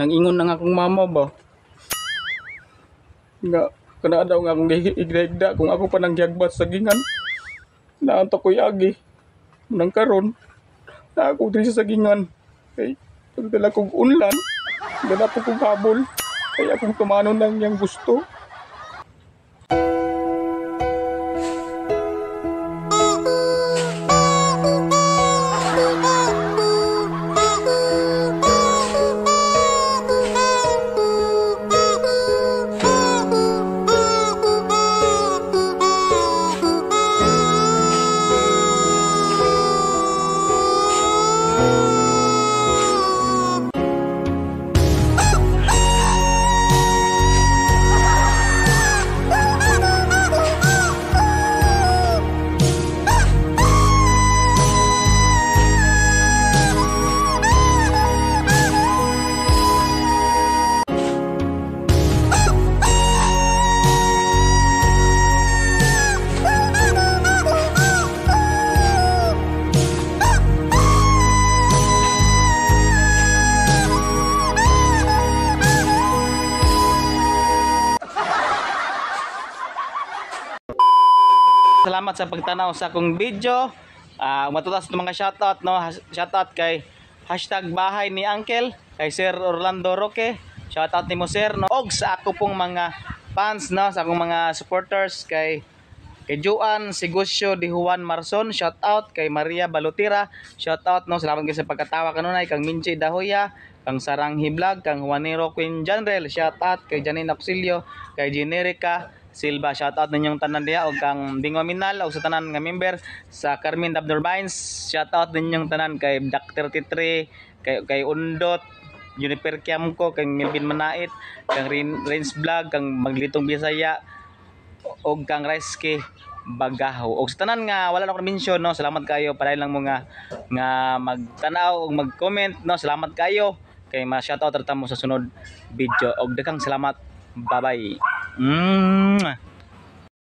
Nang ingon na nga akong mama ba. Nga kana daw nga akong gihigda kung ako pa nang gihagbat sa sagingan. Naanta ko'y agi. Nang karon na ako diri sa sagingan. Kay pagdala kog unlan, dala po kog habol. Kaya akong tumanon lang niyang gusto. Salamat sa pagtanaw sa akong video. Matutas ng mga shoutout, no? Shoutout kay #BahayNiUncle, kay Sir Orlando Roque. Shoutout nimo, sir, no? Og sa ako pong mga fans, no, sa akong mga supporters kay Joan Sigusio Di Juan Marson, shoutout kay Maria Balutira, shoutout, no, salamat kayo sa pagkatawa kanunay, kang Minchi Dahoya, kang Sarang Vlog, kang Juanero Queen Janrel, shoutout kay Janine Auxilio, kay Generica Silva, shoutout ninyong tanan diha og kang Bingo Minal og sa tanan nga member sa Carmen Dabnor Vines, shoutout ninyong tanan kay Duck 33, kay Undot, Juniper Kiamco, kang Melvin Manait, kang Rains Vlog, kang Maglitong Bisaya, og kang Reski Bagaho. Og sa tanan nga wala na ko mention, no, salamat kayo, padayon lang mo nga magtanaw og mag-comment, no, salamat kayo kay ma-shoutout ra ta mo sa sunod video. Og daghang salamat. Bye bye.